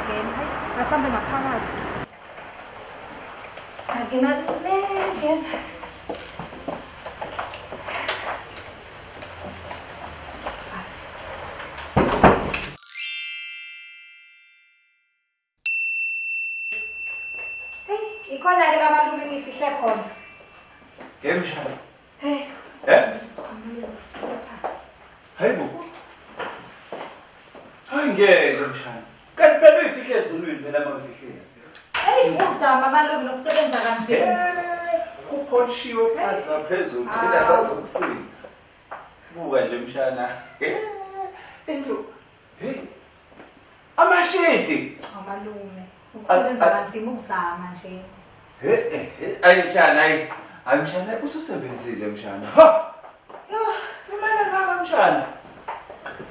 singena. Hayi, asambe ngaphakathi. Sangena le ngena. Sifake. Hey, ikhona ke lamalume engifihle khona. Hey mshana. Hey. Eh? Sikhona phansi. Hayibo. Hayi ngeke mshana. Kanti phela uyifihle ezulwini phela uma uyifihlile. Hey, uzama malume nokusebenza kanzima. Eh, kupholishiwe phansi naphezulu thina Ah. sazokusina. Buka nje mshana. Eh, indlu. Hey. Amashidi. Cha malume, ukusebenza kanzima ukuzama nje. He he. Ayi mshana ayi. Hayi mshana ususebenzile mshana. Ha. Imali engaka mshana.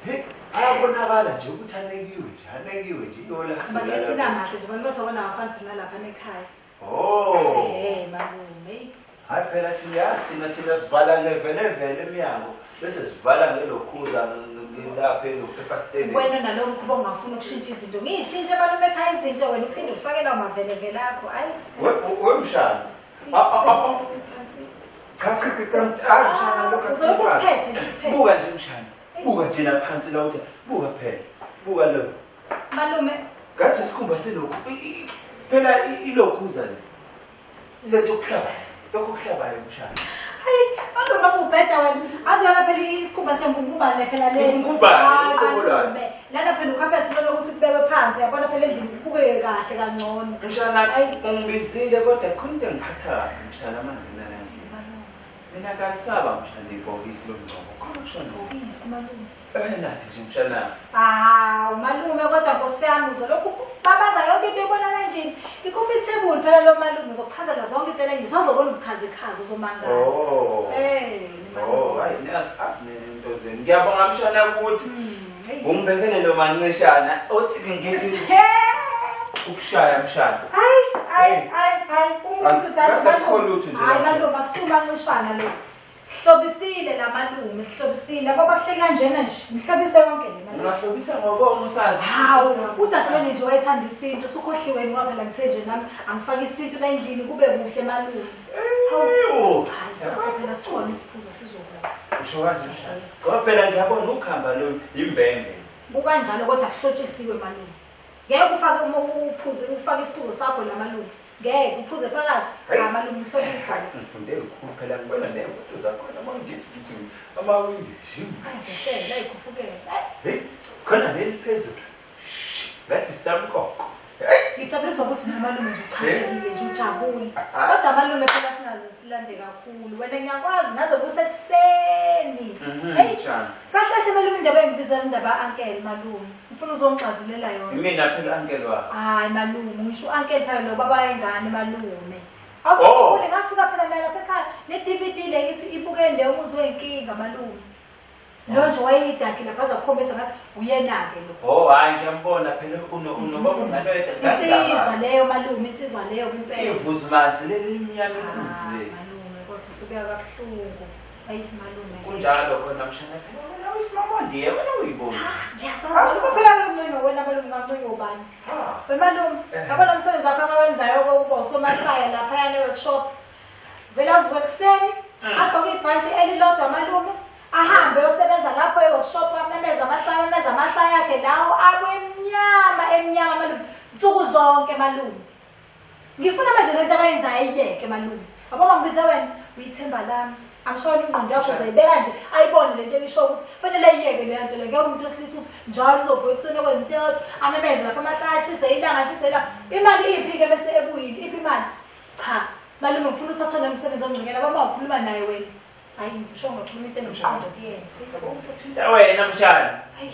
He, ayabonakala nje ukuthi anekiwe nje, anekiwe nje iyola. Bakithi namahle nje abantu bathi abona afani phela lapha ekhaya. Oh. Eh malume. Hayi phela thina yazi thina sivala ngevele vele emnyango bese sivala ngelokhuza ngilapha efasiteleni. Wena nalowo mkhuba ongafuni ukushintsha izinto. Ngiyishintshe malume ekhaya izinto wena uphinde ufake lawo mavelevele akho. Ayi. We mshana. Phansi. Cha cha cha hayi mshana lokho. Uzolokhu usiphethe nje usiphethe. Buka nje mshana. Buka nje la phansi la uthi buka phela. Buka lo. Malume, Ngathi isikhumba selokhu. Phela ilokhuza le. Lethu kuhlaba. Lokho kuhlabayo mshana. hayi malume ububheda wena. Akuyona phela isikhumba sengunkubane phela lesi. Ingunkubane, Hayi, uqobo lwayo. malume. Lana phela ukhaphethe lolo ukuthi kubekwe phansi yabona phela endlini kubukeke kahle kangcono. Mshana Hayi. ungibizile kodwa khona into engiphatha kabi mshana mangena la endlini. Malume, Mina ngalisaba mshana ibhokisi lomngcwabo. Khona mshana. bhokisi malume. Eh nathi nje mshana. Hawu malume kodwa nkosi yami uzolokhu babaza yonke into ebonala endlini. Ikuphi ithebuli phela lo malume uzokuchazela zonke into endlini. Usazobona ubukhazikhazi uzomangala. Oh. Eh, Oh, hayi niyazi azinene into zenu. Ngiyabonga mshana ukuthi hey. ungibekele lo mancishana othi ke ngithi ukushaya mshana. Hayi, hayi, hayi, hayi. Umuntu dala Ngathi akukho lutho nje Hayi la. malume akusiwumancishana lo. Sihlobisile la malume, sihlobisile. Yabo bakuhle kanjena nje. Ngihlobise yonke le malume. Ungahlobisa ngobonga usazi. Hawu, udadewenu nje wayethanda isintu, usukhohliwe ngoba phela ngithe nje nami angifake isintu la endlini kube kuhle malume. Hawu. Cha, isakho phela sithole isiphuzo sizokusa. Usho kanje mshana. Ngoba phela ngiyabona ukuhamba lo yimbenge. Kukanjalo kodwa kuhlotshisiwe malume. Ngeke ufake uma uphuze ufake isiphuzo sakho la malume. Ngeke uphuze phakathi. Cha malume uhlobisa. Ngifunde lukhulu phela ngibona nemoto zakhona uma ngithi amawindi jim. Ayizehlela ayikhuphukela. Hayi, Hey, khona leli phezulu. Ngathi sitamkoko. Ngijabuliswa ukuthi namalume nje uchazekile nje ujabule. Kodwa malume phela singaze silande kakhulu. Wena ngiyakwazi ngaze kusekuseni. Hey, Mshana. kahle kahle malume indaba engibizela indaba ka-uncle malume. Ngifuna uzongixazulela yona. Mina phela uncle wakho. Hayi malume, ngisho u-uncle phela lo baba wengane malume. Oh. Awusakhule ngafika phela naye lapha ekhaya ne-DVD le ngithi ibukeni le umuzwe inkinga malume. Lo nje wayeyidakhi lapha azakukhombisa ngathi uyena-ke lo. Oh, hayi ngiyambona phela unobaba ungane oyedwa. Insizwa leyo malume, insizwa leyo impela. Ivuzimanzi leli limnyama inkunzi Ah, leli. malume kodwa usubeka kabuhlungu. Ayi malume. Kunjalo khona mshana phela wena uyisimamondiye wena uyibona. Ngiyasazi malume phela ngincingo wena malume ngancingo ubani. Ha. Wena malume, Eh. yabona umsebenzi wakho abawenzayo kokuba usomahlaya laphayana e-workshop. Vele avuke ekuseni, agqoke ibhantshi elilodwa malume, ahambe ayosebenza lapho e-workshop amemeze amahlaya, amemeze amahlaya akhe lawo abe emnyama emnyama malume. Nsuku zonke malume. Ngifuna manje lento akayenzayo ayiyeke malume. Yabo mangibize wena, uyithemba lami. I'm sure ingqondo yakho uzoyibeka nje ayibone lento engisho ukuthi fanele ayiyeke le nto le. Ngeke umuntu wesilisa ukuthi njalo uzovuka ekuseni okwenza into eyodwa amemeze lapha amahlaya ashise ilanga ashise ilanga. Imali iphi ke bese ebuyile? Iphi imali? Cha, malume ngifuna uthathe nomsebenzi ongconywana baba ukhuluma naye wena. Hayi ngisho ngakhuluma into enomqondo kuyena. Uthinta wena mshana.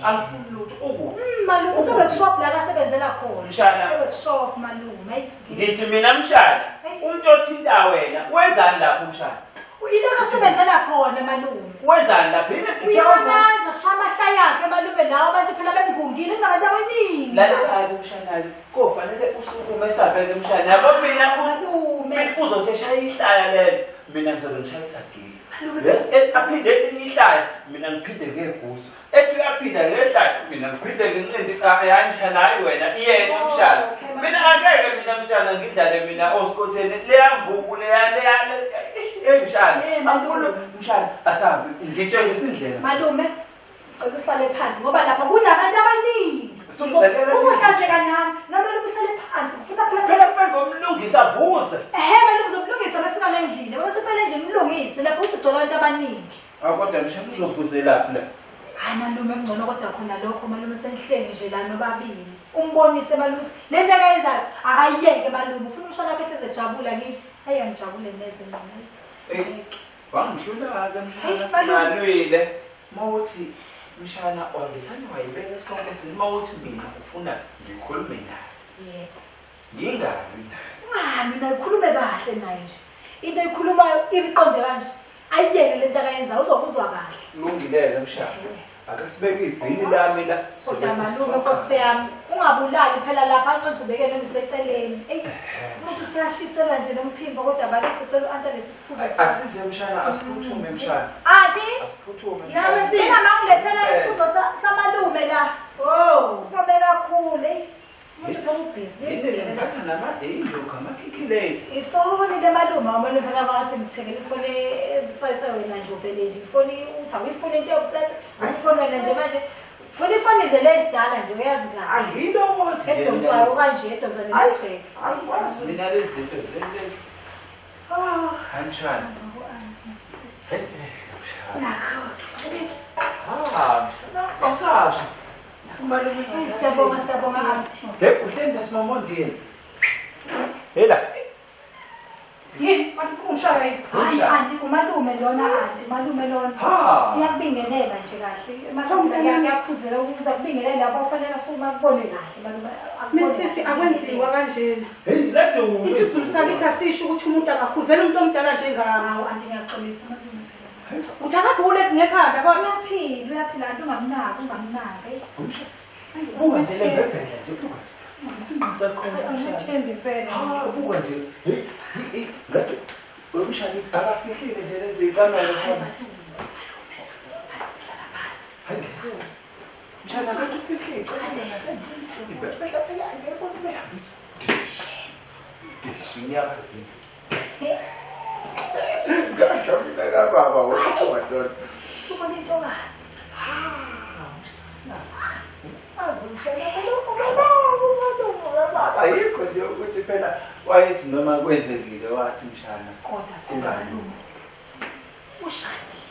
Angifuni lutho ukuphi. Malume use-workshop la akasebenzela khona. Mshana. E-workshop malume. Hayi. Ngithi mina mshana, umuntu othinta wena wenzani lapho mshana? Uyile akasebenzela khona malume. Wenzani lapho? Uyamanza shaya amahlaya akhe malume lawo abantu phela bemgungile kunabantu abaningi. Lalela-ke mshana-ke, kofanele usukume sabeke mshana. Yabo mina Malume. uzothi eshaya ihlaya lelo, mina ngizobe ngishaya isagila. Yes, aphinde elinye ihlaya mina ngiphinde ngegusu. Ethi uyaphinda ngehlaya mina ngiphinde ngenqindi hayi mshana hayi wena iyena Oh, mshana. okay, Mina angeke mina mshana ngidlale mina oskotheni leya ngubu leya leya eh mshana. Eh, malume. Akhulu mshana asambe ngitshengisa indlela. Malume, cela uhlale phansi ngoba lapha kunabantu abaningi. Usungidlalela Uzohlanzeka nami. Noma uhlale phansi ngifuna phela Phela kufanele ngomlungisa avuze. Ehhe malume uzomlungisa befika la endlini. Bese ufela endlini umlungise lapho uthi ugcwele abantu abaningi. Awu kodwa mshana uzovuzelaphi la? Hayi malume kungcono kodwa khona lokho malume senihleli nje la nobabili. Umbonise malume ukuthi le nto akayenzayo akayiyeke malume. Ufuna umshana wakhe ehlezi ejabula ngithi hayi angijabule neze mina. Eh, Wangihlula-ke Hey, mshana malume. singalwile. Mawuthi mshana wangisane wayibeka esikhonkosini mawuthi mina ufuna ngikhulume naye. Yebo. Ngingalwi naye. Ungalwi naye ukhulume kahle naye nje. Into ayikhulumayo ibiqonde kanje. Ayiyeke le nto akayenzayo uzokuzwa kahle. Kulungile-ke mshana. Ake sibeke ibhini lami la. Kodwa malume nkosi yami ungabulali phela lapha antshontshi ubeke noma iseceleni. Eyi umuntu useyashisela nje nomphimbo kodwa bakithi ucela u-anti alethe isiphuzo sakhe. Asize mshana, asiphuthume mshana. Anti, Asiphuthume Yami mshana. sisi. njengama ngilethela isiphuzo samalume la. Oh. Usobe kakhulu eyi. Umuntu phela ubhizi Yini ngiphatha nama-eyilokhu amakhikhiletha. Ifoni le malume awumele phela bathi ngithengele ifoni ebutsetse wena nje uvele nje ifoni uthi awuyifuni into yobutsetse awuyifuni wena nje manje funa ifoni nje lezidala nje uyazi kahle Angiyilokothi nje mina edonswayo lezi. kanje edonsa ne-network. Angikwazi mina lezi zinto lezi. Oh. Hayi mshana. Hey, mshana. Ah, awusasho. Umalume Siyabonga siyabonga aunty. Hey, uhleli nasimamondini. Hela. Yini? Kanti ungishaya yini? Hayi aunty umalume lona aunty umalume lona. Ha. Uyakubingelela nje kahle. Malume kuyaphuzela ukuza kubingelela lapho ufanele asukume akubone kahle malume. akubone Mesisi kahle. akwenziwa kanjena. Hey, ladu. IsiZulu sakithi asisho ukuthi umuntu akakhuzela umuntu omdala njengami. Hawu aunty ngiyaxolisa malume phela. Uthi akagule ngekhanda kodwa. Uyaphila uyaphila aunty ungamnaki ungamnaki. Umsha. Buka nje le mbebhedla nje buka nje. Isinqa sakhona mshana. Angithembi impela. Ha, buka nje. Hey, hey, ngathi umshana uthi akafihlile nje lezi icamelo khona. Hayi. Mshana ngathi ufihlile icamelo nasemhlweni. Ibhedla phela ngiyabona uyahamba. Dish inyakazile. Ngadla mina kababa wena madoda. Subona intokazi. Ayikho nje ukuthi phela wayethi noma kwenzekile wathi mshana Kodwa phela Kungalungi. malume ushadile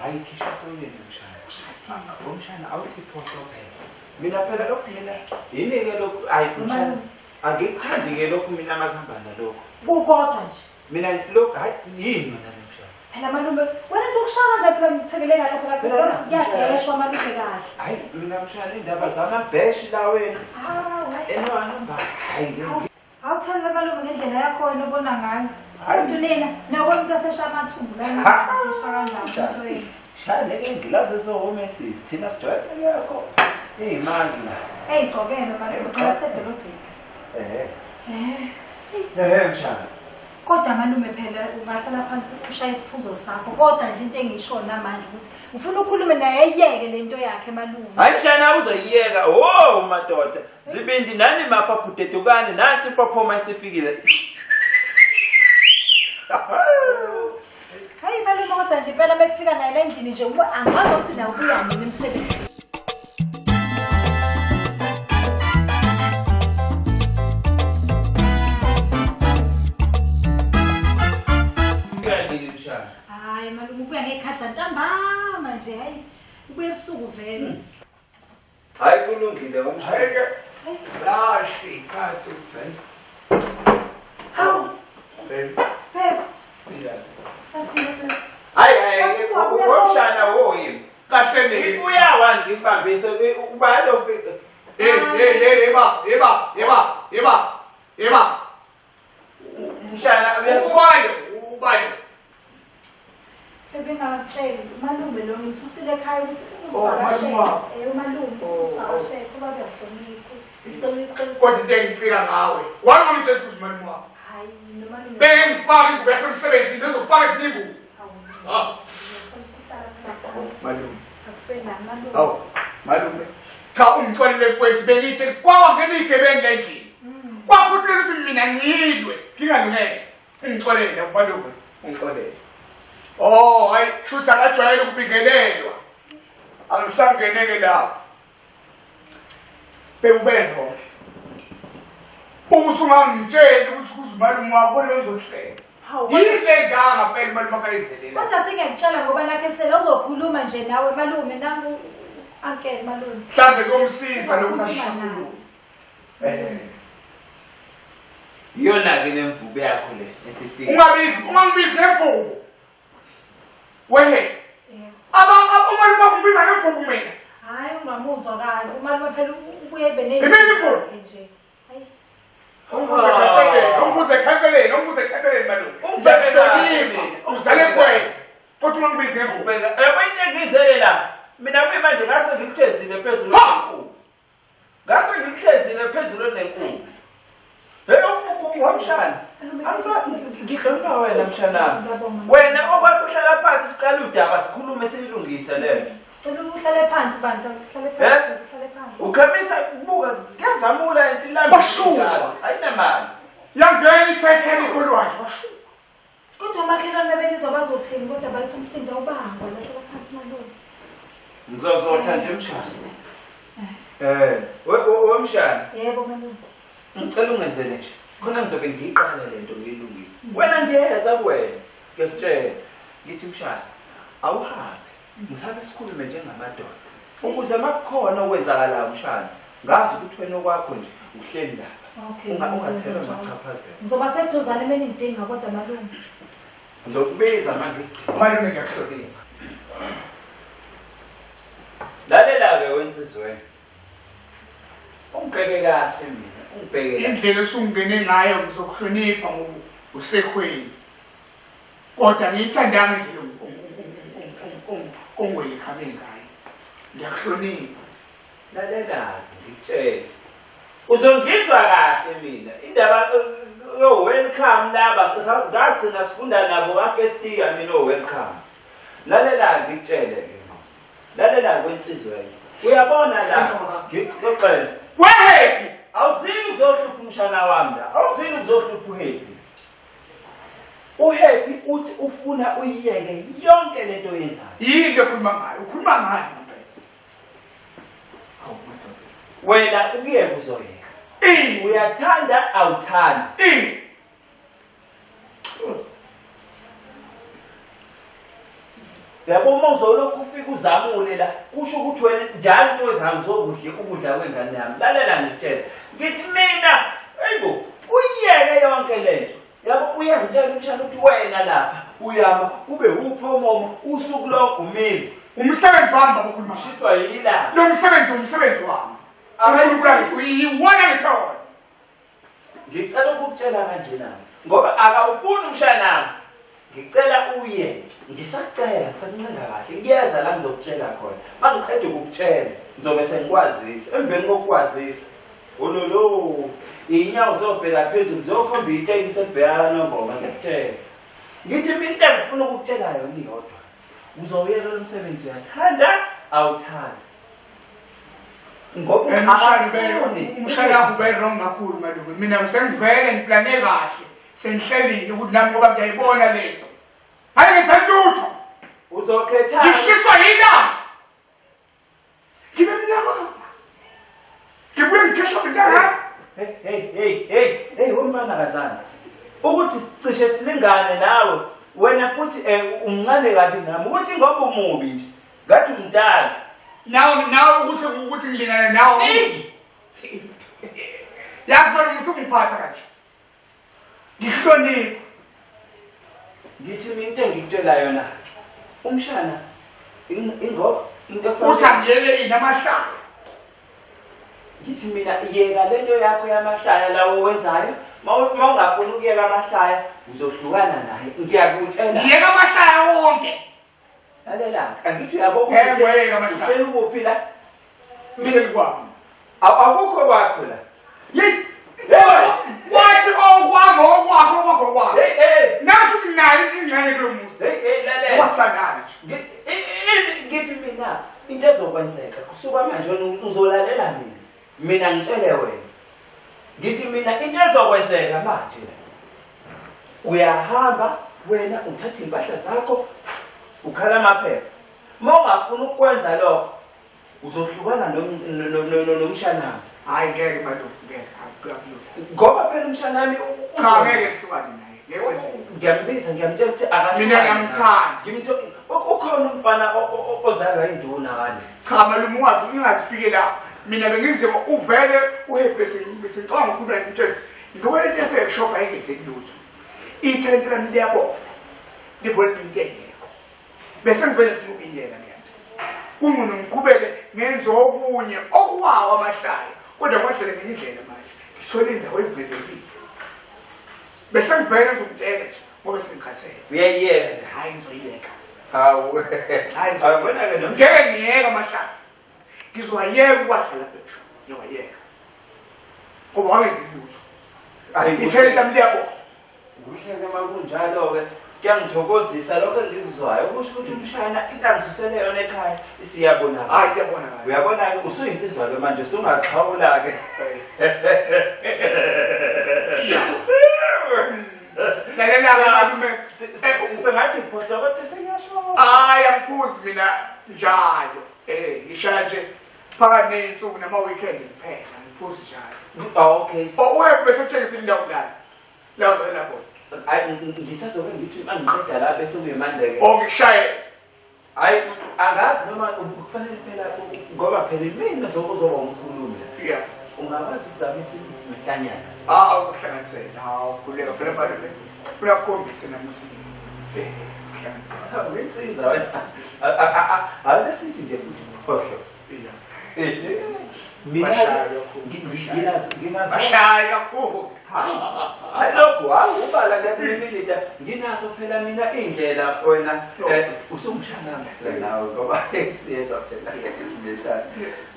hayi khishwa soyeni mshana. ushadile. Umshana awuthi phoso phela. Mina phela lokhu mina yini-ke lokhu hayi mshana angikuthandi-ke lokhu mina makuhamba nalokhu. Kukodwa nje. Mina lokhu hayi yini yona le mshana. Phela malume wena nto ukushaya nje phela ngithengele kahle phela Phela because la, kuyageshwa malume kahle. Hayi mina mshana indaba zamabheshi la wena. Hawu hayi. Enowanamba hayi ngeke. Awuthanda malume ngendlela yakho wena obona ngayo. Hayi. Umuntu nina nabona umuntu asesha amathumbu la Ha. esha kanjani umuntu wenu. Shaya leke ngilazi ezohomesisi thina sijwayele yakho. Iy'mali la. Eyigcokele malume ugcina sedolobheni. Ehhe. Eh. Ehhe mshana. Kodwa malume phela ungahlala phansi ushaye isiphuzo sakho kodwa nje into engisho namanje ukuthi ufuna ukhulume naye ayiyeke lento yakhe malume. Hayi mshana uzoyiyeka. Oh madoda. Zibindi nani mapha bhudedukani nansi ipophoma isifikile. Hayi malume kodwa nje impela mekufika naye la endlini nje angazi ukuthi nawe ubuya nini emsebenzini. Kanini mshana? Hayi malume ubuya ngey'khathi zantambama nje hayi ubuya ebusuku vele. Hayi kulungile umshana. Hhayi-ke lasho iy'khathi ukuthi hayi. Hawu Baby, babe kunjani? sakhuluma babe. Hayi hayi umshana wo yimi. Kahle nini? Ibuya wangibambise ubani ofika. Hey, hey, hey, yeba, yeba, yeba, yeba, yeba. Mshana uyazi Ubani? Ubani? Bebengakutsheli umalume lo ngimsusile ekhaya ukuthi Oh, umalume uzivakashele. wakho. Eh umalume Oh, uzivakashele uzabe uyahlonipha. Uhlonipha. Kodwa into engicika ngawe, wayengitshela ukuthi umalume wakho. Hayi nomalume. Bengeke ngifake ingubo yasemsebenzini, bezofaka ezinye ingubo. Hawu Ah. Malume. Akusenani malume. Hawu, malume. Cha ungixolele mfowethu bengitshela kwangena igebengu la endlini. Kwakuthi ukuthi mina ngilwe ngingalungele. Ungixolele malume, ungixolele. Oh, hayi shuthi akajwayele ukubingelelwa. Angisangeneke lapho. Bewubedlonke. Usungangitsheli ukuthi kuzimalume wakho lozohlela. Hawu, Yini le ngaka phela umalume akayizelela. Kodwa singekutshela ngoba nakhe sele uzokhuluma nje nawe malume nangu uncle malume. Mhlambe kuyomsiza lokuthi ashaquluke. Eh. Iyona ke lemvubu yakho le esifika. Ungabizi, ungangibizi ngemvubu. Wehe. Aba umalume wakho ungibiza ngemvubu mina. Hayi ungamuzwa kahle umalume phela ubuye ebe ne. Imini imvubu? nje. Hayi. Ungibuze ekhanseleni, ungibuze ekhanseleni malume. Ungibheke kahle Ngiyakuhlonipha. mina. Uzale kwena. Kodwa ungangibizi ngemvubu. Ubheka, yabo into engiyizele la. Mina kuyimanje ngase ngikuthezile phezulu Ha! nenkukhu. Ngase ngikuhlezile phezulu nenkukhu. Hey, wamshana. Ngihlonipha wena mshanami. Ngiyabonga. Wena okwakho uhlala phansi siqale udaba sikhulume sililungise lento. Cela uhlale phansi bandla, uhlale Eh? phansi, uhlale phansi. Ukhamisa buka kuyazamula into ilambi. Bashuka. Ayinamali. Yangena ithetheni ikhulwayo. Bashuka. Kodwa omakhelwane bebelizwa bazothini kodwa bathi umsindo awubangwa la hlala phansi malume. Ngizozotha nje mshana. Eh, we mshana. Yebo malume. Ngicela ungenzele nje. Khona ngizobe ngiyiqala lento ngiyilungise. Wena ngiyeza kuwena. Ngiyakutshela. Ngithi mshana, awuhambe. Ngisake sikhulume njengamadoda. Ukuze makukhona okwenzakalayo mshana, ngazi ukuthi wena okwakho nje uhleli lapha. Okay. Ungathelwa machaphazela. Ngizoba seduzane mina ngidinga kodwa malume. Ngizokubiza manje. Malume ngiyakuhlonipha. Lalela-ke wensizweni. Ungibheke kahle mina, ungibheke kahle. Indlela osungene ngayo ngizokuhlonipha ngoba usekhweni. Kodwa ngiyithandanga indlela ongwelikhame ngayo. Ngiyakuhlonipha. Lalela-ke ngikutshele. Uzongizwa kahle mina. Indaba yo welcome laba ngagcina sifunda nabo ka-first year mina o welcome. Lalela-ke ngikutshele-ke. Lalela kwensizweni. Uyabona la ngikuxoxele. Wehappy. Awuzini uzohlupha umshana wami la. Awuzini uzohlupha uHappy. UHappy uthi ufuna uyiyeke yonke lento oyenzayo. Yini le okhuluma ngayo? Ukhuluma ngani ngempela? Hawu madoda. Wena ukuyeka uzoyeka. Ini? Uyathanda awuthandi. Ini? Yabo uma uzolokhu ufika uzamule la kusho ukuthi wena njalo into ozama uzokudla ukudla kwengane yami. Lalela ngikutshela. Ngithi mina ayibo uyiyeke yonke lento. Yabo uyangitshela umshana ukuthi wena lapha uyama ube uphomomo usuku lonke umile. Umsebenzi wami baba ukhuluma. Ushiswa yilanga. Lo msebenzi umsebenzi wami. Unkulunkulu iwona ngiphe wona. Ngicela ukukutshela kanjena ngoba akawufuni umshanami. Ngicela uye. Ngisacela, ngisakuncenga kahle. Ngiyeza la ngizokutshela khona. Mangiqeda ukukutshela, ngizobe sengikwazisa. Emveni kokukwazisa, ololo, inyawo zobheka phezulu ziyokhomba itekisi elibheka kaNongoma ngiyakutshela. Ngithi mina into engifuna ukukutshela yona iyodwa. Uzowuyeka lo msebenzi uyathanda, awuthandi. Ngoba Umshana umshana wakho ube wrong kakhulu malume. Mina sengivele ngiplane kahle. Sengihlelile ukuthi nami ngoba ngiyayibona lento. Hayi ngenza lutho. Uzokhetha. Ngishiswa yilanga. Ngibe mnyama. Ngibuye ngikhishwa into engaka. Hey hey hey hey hey womfana kazana. Ukuthi sicishe silingane nawe wena futhi eh, umncane kabi nami ukuthi ngoba umubi nje ngathi umdala. Nawe nawe ukuthi ukuthi ngilingane nawe. Yazi malume usungiphatha kanje. Ngihlonipha. Ngithi mina into engikutshela yona umshana ingoba into uthi angiyeke ini amahlaya. Ngithi mina yeka lento yakho yamahlaya lawo owenzayo uma ungafuni ukuyeka amahlaya uzohlukana naye ngiyakutshela. Ngiyeka amahlaya wonke. Lalela angithi uyabo Ngeke ngiwayeke amahlaya. uhleli kuphi la? Uhleli kwami. Akukho kwakho la. Yeyi. Wathi okwami okwakho okwakho okwakho. Hey hey. Nasho sinayo ingxenye kulo muzi. Hey hey lalela. Ngoba ezokwenzeka kusuka manje wena uzolalela mina. Mina ngitshele wena. Ngithi mina into ezokwenzeka manje la. Uyahamba wena uthatha impahla zakho ukhala amaphepha. Uma ungafuni ukukwenza lokho uzohlukana nomshanami. Hayi ngeke malume ngeke akukulula. Ngoba phela umshanami Cha ngeke ngihlukane naye. Ngeke kwenzeke. Ngiyambiza ngiyamtshela ukuthi akahlukane. Mina ngiyamthanda. Ngimtho ukhona umfana ozalwa induna kanje. Cha malume ungazi ungazifike lapho. Mina bengize uvele uhappy besicabanga ukukhuluma ngimtshela ukuthi ngoba lento eseshop ayingenzeki lutho. Ithente lami liyabona. Libona into engekho. Bese ngivele ngifuna ukuyiyeka leya nto. Kungcono ngiqhubeke ngenze okunye okuwawo amahlaya kodwa ngiwahlele ngenye indlela manje. Ngithole indawo evulelekile. Bese ngivele ngizomtshela nje ngoba sengikhathele. Uyayiyeka. Hayi ngizoyiyeka. Hawu. Hayi Awubona-ke noma ngeke ngiyeke amahlaya. Ngizoyeka ukwadlala bhesho. Ngiyawayeka. Ngoba wangenzi lutho. Hayi, Ithele lami liyabona. Kuhle-ke uma kunjalo-ke kuyangithokozisa lokho engikuzwayo kusho ukuthi umshana into angisusele yona ekhaya isiyabonakala. Hayi iyabonakala. Uyabona-ke usuyinsizwa-ke manje usungaxhawula-ke. Lalela-ke malume. Sengathi phohla kodwa sengiyasho. Hayi angiphuzi mina njalo. Eh ngishaya nje phakathi ney'nsuku nama-weekend kuphela ngiphuzi njalo. Ah, okay. Oh uhappy bese utshengisa indawo kulala. La uzolela khona. Hayi ngisazobe ngithi mangiqeda la bese kuyimande-ke. Oh ngikushayele. Hayi angazi noma kufanele phela ngoba phela imina uzoba umkhulumi la. Yeah. Ungakwazi ukuzama isimehlanyana. Ah uzokuhlanganisela. Hawu khuleka phela malume. Funa ukukhombise nami usini. Eh uzokuhlanganisela. Uyinsizwa wena. Awuke sithi nje futhi phohlo. Yeah. Mina Bashaya kakhulu. nginazo nginazo. Bashaya kakhulu. Hayi lokhu hawu ubala ngiyakulimilita nginazo phela mina indlela wena usumshana phela nawe ngoba siyenza phela isimeshana.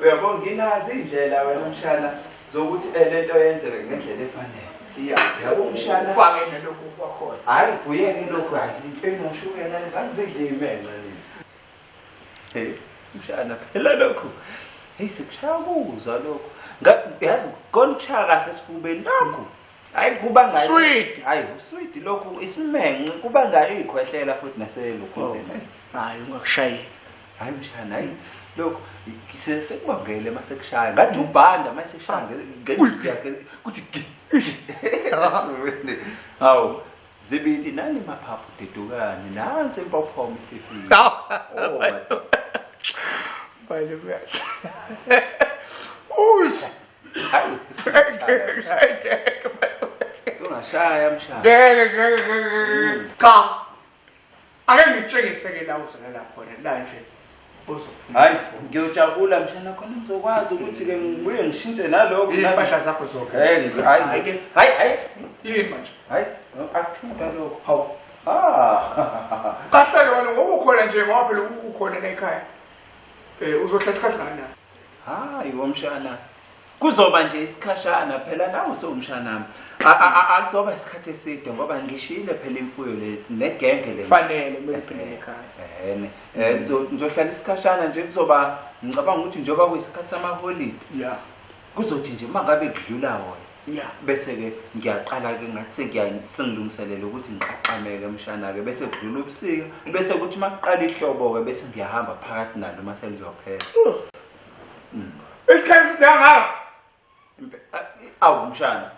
Uyabo nginazo indlela wena mshana zokuthi lento yenzeke ngendlela efanele. Yeah. Yabo umshana Ufake nalokhu kwakhona. hayi kuyeke lokhu hayi into enoshukela lezi angizidli imenxe mina. Hey, mshana phela lokhu. Hey sikushaya kuzwa lokhu. Yazi kona ukushaya kahle esifubeni lokhu. Hayi kuba ngayo. Sweet. Hayi usweet lokhu isimenxe kuba ngayo ikhwehlela futhi naselokhuzeni. Hayi ungakushayeli. Hayi mshana hayi lokhu sekubongele mase kushaya. Ngathi ubhanda mase kushaya ngendlu yakhe kuthi gi. Esifubeni. Hawu zibindi nani maphaphu dedukani nansi impophoma isifike. Oh my Malume. Us. Hayi sungashaya mshana. Ngeke ngeke ngeke. Cha. Ake ngitshengise ke la uzolala khona la nje. Uzofuna. Hayi ngiyojabula mshana khona ngizokwazi ukuthi ke ngibuye ngishintshe nalokho. Impahla zakho zonke. Hey hayi hayi hayi Yini manje? hayi akuthinta lokho. Hawu. Ah. Kahle ke wena ngoba ukhona nje ngoba phela ukhona la ekhaya. Eh uzohlala isikhathi kangakanani? Hayi womshana. Kuzoba nje isikhashana phela nawe usewumshanami. Akuzoba isikhathi eside ngoba ngishiyile phela imfuyo le negenge le. Fanele kumele uphinde ekhaya. Ehene. Eh ngizohlala isikhashana nje kuzoba ngicabanga ukuthi njengoba kuyisikhathi samaholide Yeah. kuzothi nje mangabe kudlula wona Yeah. bese ke ngiyaqala ke ngathi sengiya sengilungiselela ukuthi ngiqaqameke mshana ke bese kudlula ubusika bese kuthi makuqala ihlobo ke bese ngiyahamba phakathi nalo uma selizophela. Isikhathi sidangaka. Awu mshana.